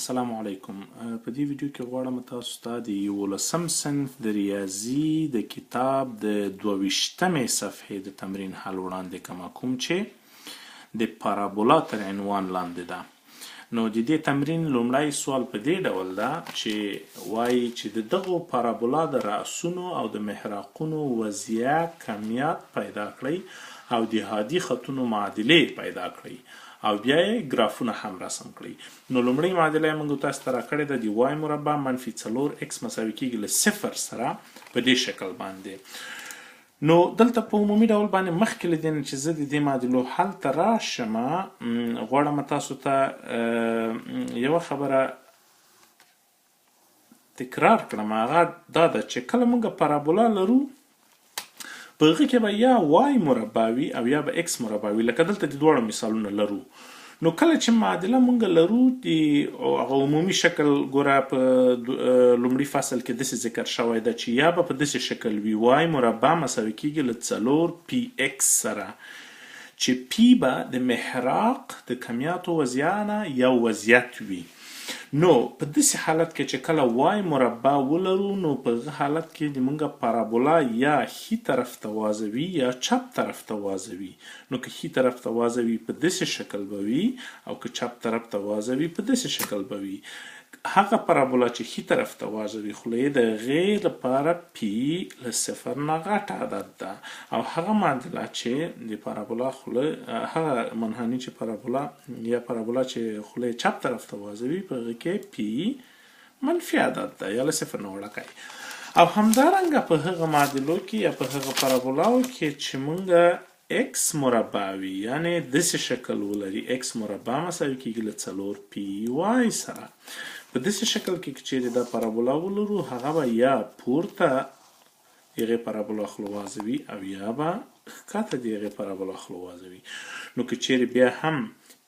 السلام علیکم. په دې ویډیو کې غواړم تاسو ته د 11 صنف د ریاضي د کتاب د 22مې صفحې د تمرین حل وړاندې کړم، کوم چې د پارابولا تر عنوان لاندې ده. نو د دې تمرین لومړی سوال په دې ډول ده چې وایي چې د دغو پارابولا د رأسونو او د محراقونو وضعیه کمیات پیدا کړئ او د هادي خطونو معادلې پیدا کړئ او بیا یې ګرافونه هم رسم کړئ. نو لومړۍ معادله یې موږ تاسو ته راکړې ده، د y مربع منفي 4 x مساوي کېږي له 0 سره په دې شکل باندې. نو دلته په عمومي ډول باندې مخکې له دې نه چې زه د دې معادلو حل ته راشم، غواړم تاسو ته یوه خبره تکرار کړم. هغه دا ده چې کله موږ پارابولا لرو، په هغه کې به یا y مربع وي او یا به x مربع وي، لکه دلته د دواړو مثالونه لرو. نو کله چې معادله مونږ لرو د هغه عمومي شکل، ګوره په لومړي فصل کې داسې ذکر شوی ده چې یا به په داسې شکل وي، y مربع مساوي کېږي له 4 پی x سره، چې پی به د محراق د کمیاتو وضعیه نه یو وضعیت وي. نو په داسې حالت کې چې کله y مربع ولرو، نو په هغه حالت کې د مونږ پارابولا یا ښي طرف ته وازوي یا چپ طرف ته وازوي. نو که ښي طرف ته وازوي، په داسې شکل به وي، او که چپ طرف ته وازوي، په داسې شکل به وي. هغه پارابولا چې ښي طرف ته وازوي خوله یې، د هغې لپاره پی له 0 نه غټ عدد ده، او هغه معادله چې د پارابولا خوله، هغه منحني چې پارابولا یا پارابولا چې خوله یې چپ طرف ته وازوي، په هغه کې پی منفي عدد ده یا له 0 نه وړوکی. او همدارنګه په هغه معادلو کې یا په هغه پارابولاو کې چې مونږ x مربع وي، یعنې داسې شکل ولري، x مربع مساوي کېږي له 4 پی y سره، په داسې شکل کې که چیرې دا پارابولا ولرو، هغه به یا پورته هغې پارابولا خوله وازوي او یا به ښکته د هغې پارابولا خوله وازوي. نو که چیرې بیا هم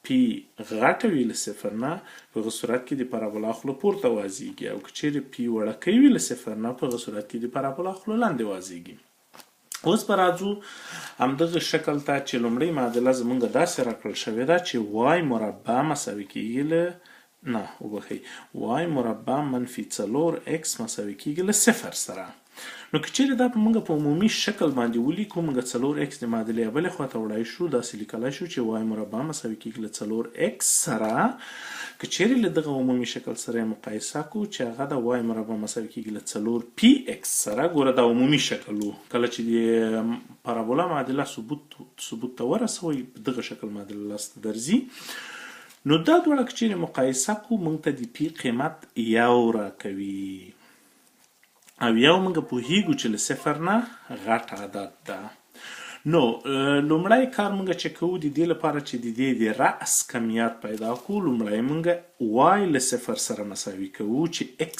پی غټه وي له 0 نه، په هغه صورت کې د پارابولا خوله پورته وازیږي، او که چیرې پی وړوکی وي له 0 نه، په هغه صورت کې د پارابولا خوله لاندې وازیږي. اوس به راځو همدغه شکل ته چې لومړۍ معادله زمونږ داسې راکړل شوې ده چې y مربع مساوي کېږي له، نه، وبخښئ، y مربع منفي 4 x مساوي کېږي له 0 سره. نو که چیرې دا موږ په عمومي شکل باندې ولیکو، موږ 4 x د معادلې بلې خواته وړای شو، داسې لیکلای شو چې y مربع مساوي کېږي له 4 x سره. که چیرې له دغه عمومي شکل سره مقایسه کو چې هغه د y مربع مساوي کېږي له 4 پی x سره، ګوره دا عمومي شکل وو. کله چې د پارابولا معادله ثبوت ته ورسوئ، په دغه شکل معادله لاسته درځي. نو دا دواړه که چیرې مقایسه کو، موږ ته د پی قیمت 1 راکوي، او 1 موږ پوهیږو چې له 0 نه غټ عدد ده. نو لومړی کار موږ چې کوو، د دې لپاره چې د دې د رأس کمیات پیدا کوو، لومړی موږ y له 0 سره مساوي کوو چې x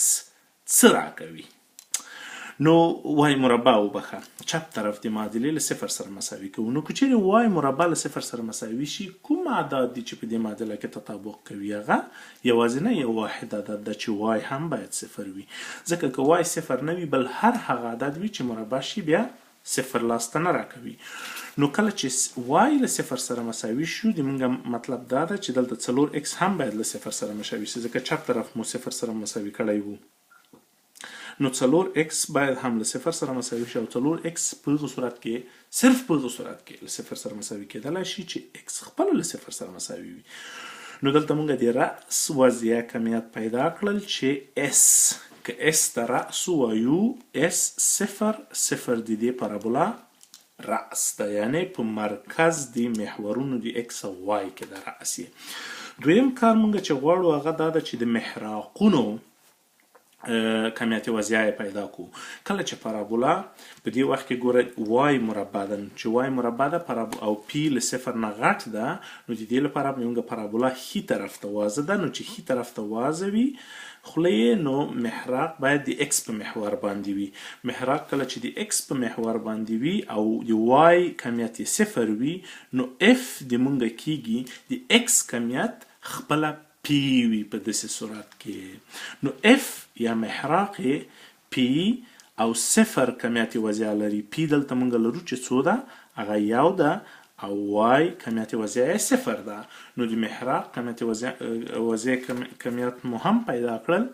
څه راکوي. نو y مربع، وبخښه، چپ طرف د معادلې له 0 سره مساوي کوو. نو که چیرې y مربع له 0 سره مساوي شي، کوم اعداد دي چې په دې معادله کې تطابق کوي؟ هغه یوازینی یو واحد عدد ده چې y هم باید 0 وي، ځکه که y 0 نه وي، بل هر هغه عدد وي چې مربع شي، بیا 0 لاسته نه راکوي. نو کله چې y له 0 سره مساوي شو، د موږ مطلب دا ده چې دلته 4 x هم باید له 0 سره مساوي شي، ځکه چپ طرف مو 0 سره مساوي کړی وو. نو 4 x باید هم له 0 سره مساوي شي، او 4 x په هغه صورت کې، صرف په هغه صورت کې له 0 سره مساوي کېدلی شي چې x خپله له 0 سره مساوي وي. نو دلته موږ د رأس وضعیه کمیت پیدا کړل چې s، که s ته رأس ووایو، s 0 0 د دې پارابولا رأس ده، یعنې په مرکز د محورونو د x او y کې د رأس یې. دویم کار موږ چې غواړو، هغه دا ده چې د محراقونو کمیاتي وضعیه یې پیدا کو. کله چې پارابولا په دې وخت کې، ګوره، y مربع ده، چې y مربع ده او پی له 0 نه غټ ده، نو د دې لپاره موږ پارابولا ښي طرف ته وازه ده. نو چې ښي طرف ته وازوي خوله یې، نو محراق باید د x په محور باندې وي. محراق کله چې د x په محور باندې وي او د y کمیت یې 0 وي، نو f د مونږ کیږي د x کمیت خپله پی وي په داسې صورت کې. نو f یا محراق یې پی او 0 کمیاتي وضعیه لري. پی دلته مونږ لرو چې څو ده؟ هغه 1 ده. او y کمیت وضعیه صفر ده. نو د محراق کمیت وضعیه کمیت مو هم پیدا کړل.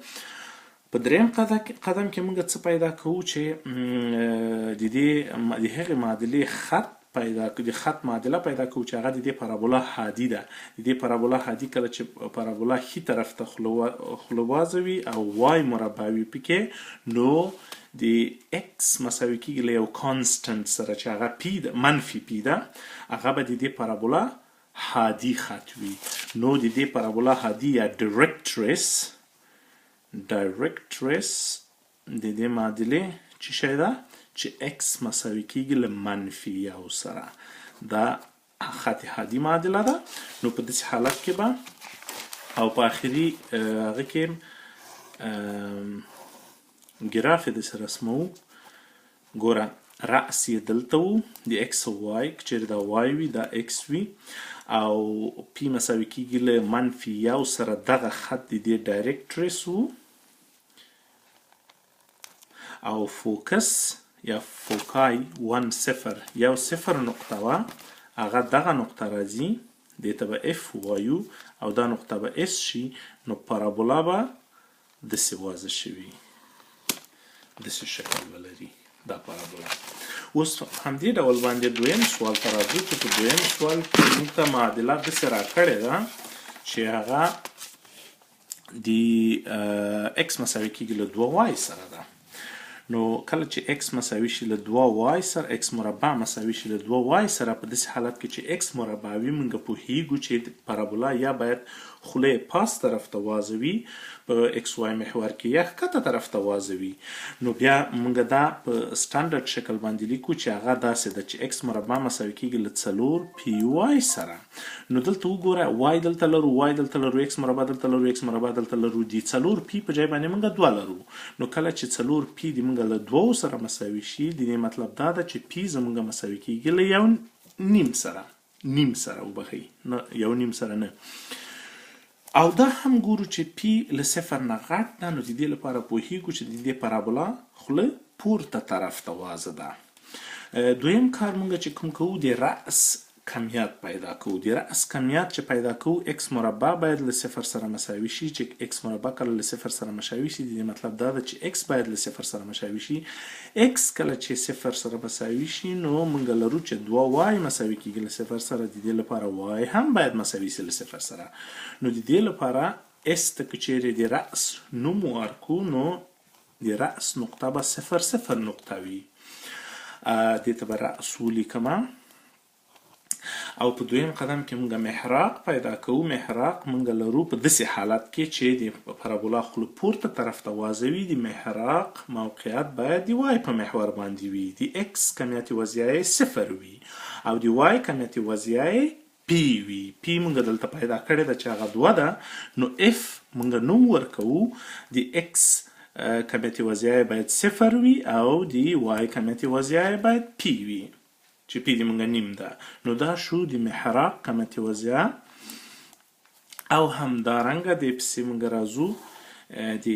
په دریم قدم کې موږ څه پیدا کوو چې د دې د هغې معادلې خط پیدا د خط معادله پیدا کوو چې هغه د دې پارابولا هادي ده. د دې پارابولا هادي کله چې پارابولا ښي طرف ته خوله وازوي او y مربع وي پکې، نو د x مساوي کېږي له یو constant سره چې هغه پی ده، منفي پی ده، هغه به د دې پارابولا هادي خط وي. نو د دې پارابولا هادي یا directrix، directrix د دې معادلې چې شی ده چې x مساوي کېږي له منفي یو سره، دا خط هادي معادله ده. نو په داسې حالت کې به او په آخري هغه کې ګراف یې داسې رسموو. ګوره رأس یې دلته وو د x او y، که چېرې دا y وي دا x وي، او p مساوي کېږي له منفي یو سره، دغه خط د دې directrix وو، او focus یا foci 1 0 1 0 نقطه وه، هغه دغه نقطه راځي، دې ته به F وایو او دا نقطه به S شي. نو پارابولا به داسې وازه شوي، داسې شکل به لري دا پارابولا. اوس همدې ډول باندې دویم سوال ته راځو چې په دویم سوال کې موږ ته معادله داسې راکړې ده چې هغه د x مساوي کېږي له 2y سره ده. نو کله چې x مساوي شي له 2y سره، x مربع مساوي شي له 2y سره، په داسې حالت کې چې x مربع وي موږ پوهیږو چې پارابولا یا باید خوله یې پاس طرف ته وازوي په x y محور کې یا ښکته طرف ته وازوي. نو بیا موږ دا په سټنډرډ شکل باندې لیکو چې هغه داسې ده چې x مربع مساوي کېږي له 4 پی y سره. نو دلته وګوره y دلته لرو، y دلته لرو، x مربع دلته لرو، x مربع دلته لرو، د 4 پی په ځای باندې موږ 2 لرو. نو کله چې 4 پی د موږ له 2 سره مساوي شي، د دې مطلب دا ده چې پی زموږ مساوي کېږي له 1.5 سره، نیم سره وبخښئ، نه 1.5 سره نه. او دا هم ګورو چې پی له صفر نه غټ ده، نو د دې لپاره پوهیږو چې د دې پارابولا خوله پورته طرف ته وازه ده. دویم کار موږ چې کوم کوو د رأس کمیت پیدا کوو. د رأس کمیت چې پیدا کوو x مربع باید له صفر سره مساوي شي، چې x مربع کله له صفر سره مساوي شي د دې مطلب دا ده چې x باید له صفر سره مساوي شي. x کله چې صفر سره مساوي شي نو موږ لرو چې 2y مساوي کېږي له صفر سره، د دې لپاره y هم باید مساوي شي له صفر سره. نو د دې لپاره s ته که چېرې د رأس نوم ورکو نو د رأس نقطه به 0 0 نقطه وي، دې ته به رأس ولیکم. او په دویم قدم کې موږ محراق پیدا کوو. محراق موږ لرو په داسې حالت کې چې د پارابولا خوله پورته طرف ته وازوي، د محراق موقعیت باید د y په محور باندې وي، د x کمیت وضعیه یې صفر وي او د y کمیت وضعیه یې p وي. p موږ دلته پیدا کړې ده چې هغه 2 ده، نو f موږ نوم ورکوو، د x کمیت وضعیه یې باید صفر وي او د y کمیت وضعیه یې باید p وي چې پی د موږ نیم ده. نو دا شو د محراق کمیت وضعیه. او همدارنګه دې پسې موږ راځو د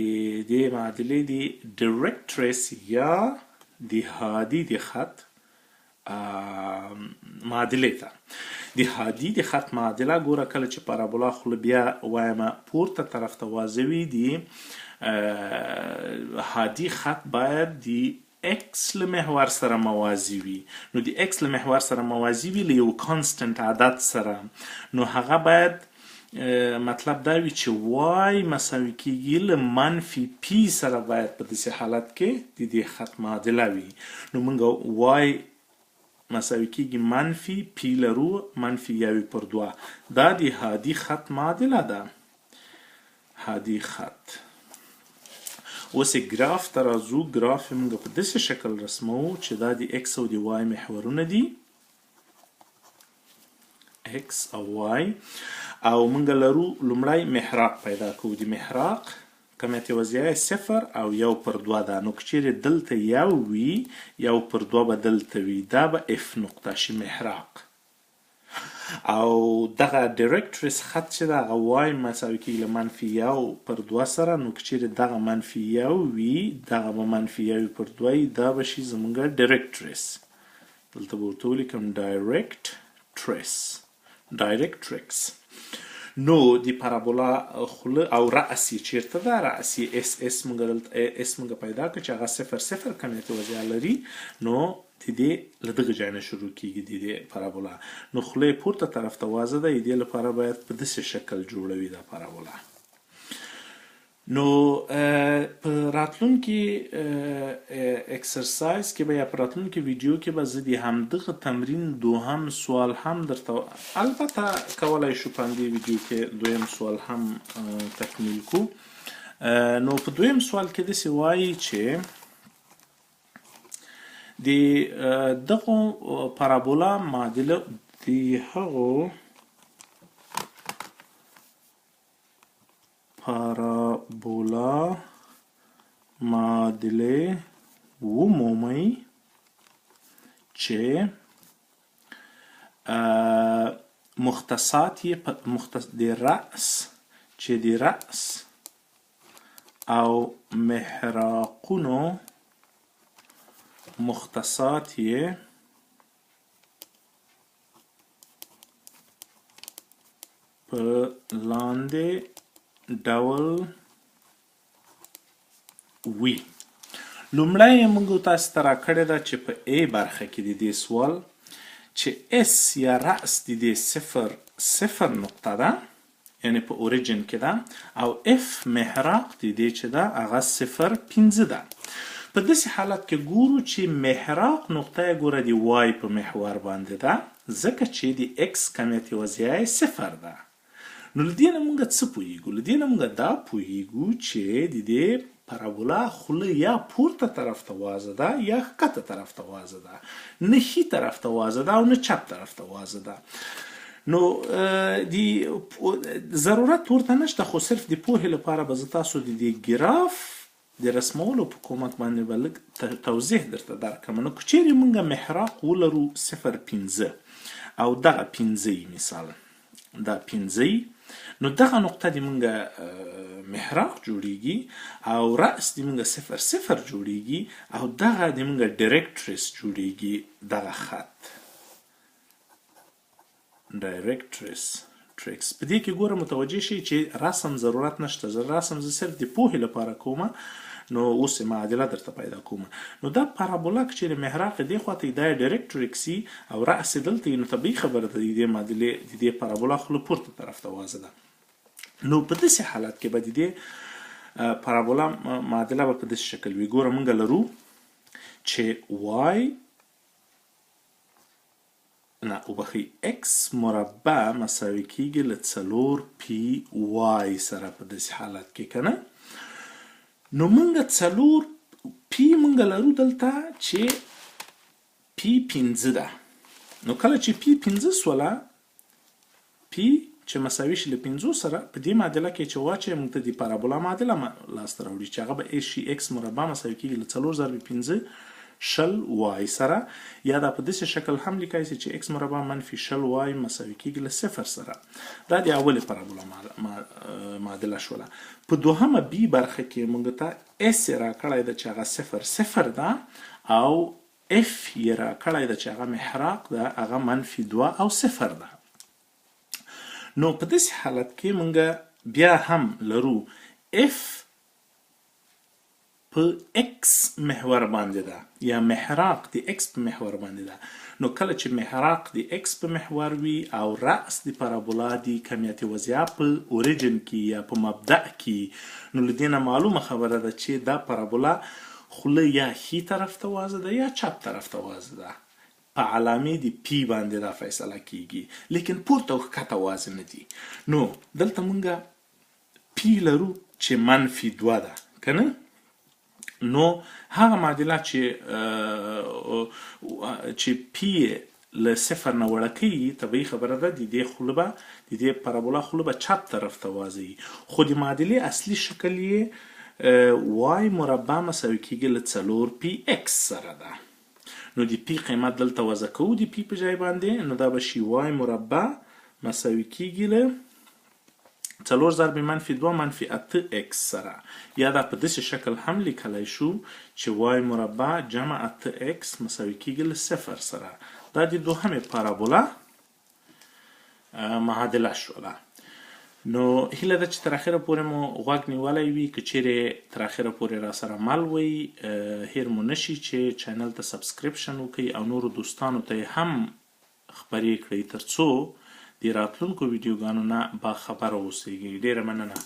دې معادلې د directrix یا د هادي د خط معادلې ته. د هادي د خط معادله ګوره کله چې پارابولا خوله بیا وایمه پورته طرف ته وازوي، د هادي خط باید د x له محور سره موازي وي. نو د x له محور سره موازي وي له یو constant عدد سره، نو هغه باید مطلب دا وي چې y مساوي کېږي له منفي p سره، باید په داسې حالت کې د دې خط معادله وي. نو موږ y مساوي کېږي منفي p لرو، منفي 1/2، دا د هادي خط معادله ده. هادي خط. اوس یې ګراف ته راځو. ګراف یې موږ په داسې شکل رسموو چې دا د x او د y محورونه دي، x او y، او موږ لرو لومړی محراق پیدا کوو. د محراق کمیت وضعیه یې 0 او 1/2 ده. نو که چېرې دلته 1 وي، 1/2 به دلته وي، دا به F نقطه شي محراق. او دغه directrix خط چې ده هغه y مساوي کېږي له منفي 1/2 سره، نو که چېرې دغه منفي 1 وي دغه به منفي 1/2 وي، دا به شي زموږ directrix. دلته به ورته ولیکم directrix. ټریس ډایرکټریکس نو د پارابولا خوله او رأس یې چیرته ده؟ رأس یې اس اس مونږ دلته اس مونږ پیدا کړ چې هغه صفر صفر کمیت وضع لري، نو د دې له دغه ځای نه شروع کیږي د دې پارابولا. نو خوله یې پورته طرف ته وازه ده، د دې لپاره باید په داسې شکل جوړوي دا پارابولا. نو په راتلونکي اکسرسایز کې به یا په راتلونکي ویډیو کې به زه د همدغه تمرین دوهم سوال هم درته، البته کولای شو په همدې ویډیو کې دویم سوال هم تکمیل کو. نو په دویم سوال کې داسې وایي چې د دغو پارابولا معادله د هغو پارابولا معادلې ومومئ چې مختصات یې په مختص د رأس چې د رأس او محراقونو مختصات یې په لاندې ډول وي. لومړی یې موږ تاسو ته راکړې ده چې په A برخه کې د دې سوال چې S یا رأس د دې صفر صفر نقطه ده، یعنی په اوریجن کې ده، او F محراق د دې چې ده هغه صفر پنځه ده. په داسې حالت کې ګورو چې محراق نقطه یې ګوره د Y په محور باندې ده، ځکه چې د X کمیت وضعیه یې صفر ده. نو له دې نه موږ څه پوهیږو؟ له دې نه موږ دا پوهیږو چې د دې پارابولا خوله یا پورته طرف ته وازه ده یا ښکته طرف ته وازه ده، نه ښي طرف ته وازه ده او نه چپ طرف ته وازه ده. نو د ضرورت ورته نشته، خو صرف د پوهې لپاره به زه تاسو د دې ګراف د رسمولو په کومک باندې به لږ توضیح درته درکړم. نو که چیرې موږ محراق ولرو صفر پنځه او دغه پنځه یي، مثال دا پنځه یي، نو دغه نقطه د موږ محراق جوړیږي او رأس د موږ صفر صفر جوړیږي او دغه د موږ ډایرکټریس جوړیږي، دغه خط ډایرکټریس ټریکس. په دې کې ګوره متوجه شئ چې رسم ضرورت نشته، زه رسم زه صرف د پوهې لپاره کوم، نو اوس یې معادله درته پیدا کوم. نو دا پارابولا که چیرې محراق یې دې خوا ته وي، دا یې ډایرکټریکس وي او رأس یې دلته وي، نو طبیعي خبره ده د دې معادلې د دې پارابولا خوله پورته طرف ته وازه ده. نو په داسې حالت کې به د دې پارابولا معادله به په داسې شکل وي. ګوره موږ لرو چې y نه وبخښئ x مربع مساوي کیږي له څلور پی وای سره په داسې حالت کې که نه. نو موږ څلور پی موږ لرو دلته چې پی پنځه ده. نو کله چې پی پنځه سوله، پی چې مساوي شي له پنځو سره، په دې معادله کې چې واچوي موږ ته د پارابولا معادله لاسته راوړي چې هغه به شي x مربع مساوي کیږي له څلور ضرب پنځه شل وای سره، یا دا په داسې شکل هم لیکای شي چې x مربع منفي شل وای مساوي کیږي له صفر سره. دا د اولې پارابولا معادله شوله. په دوهمه بی برخه کې موږ ته اس یې راکړی ده چې هغه صفر صفر ده او اف یې راکړی ده چې هغه محراق ده، هغه منفي دوه او صفر ده. نو په داسې حالت کې موږ بیا هم لرو اف په x محور باندې ده یا محراق د x په محور باندې ده. نو کله چې محراق د x په محور وي او رأس د پارابولا د کمیت وضعیه په اوریجن کې یا په مبدأ کې، نو له دې نه معلومه خبره ده چې دا پارابولا خوله یا ښي طرف ته وازه ده یا چپ طرف ته وازه ده. په علامې د پی باندې دا فیصله کیږي، لیکن پورته او ښکته وازه نه دي. نو دلته مونږ پی لرو چې منفي دوه ده که نه. نو هغه معادله چې چې پی له صفر نه وړکۍ، طبیعي خبره ده د دې خوله به د دې پارابولا خوله به چپ طرف ته وازه وي، خو د معادلې اصلي شکل یې y مربع مساوي کیږي له څلور پی ایکس سره ده. نو د پی قیمت دلته وضع کوو د پی په ځای باندې، نو دا به شي y مربع مساوي کیږي له څلور ضرب منفي دوه منفي اته ایکس سره، یا دا په داسې شکل هم لیکلی شو چې y مربع جمع اته ایکس مساوي کیږي له صفر سره. دا د دوهمې پارابولا معادله شوله. نو هیله ده چې تر اخره پورې مو غوږ نیولی وي. که چیرې تر اخره پورې راسره مل وئ، هیر مو نشي چې چینل ته سبسکرپشن وکړئ او نورو دوستانو ته یې هم خپرې کړئ، ترڅو د راتلونکو ویډیوګانو نه باخبره اوسئ. ډیره مننه.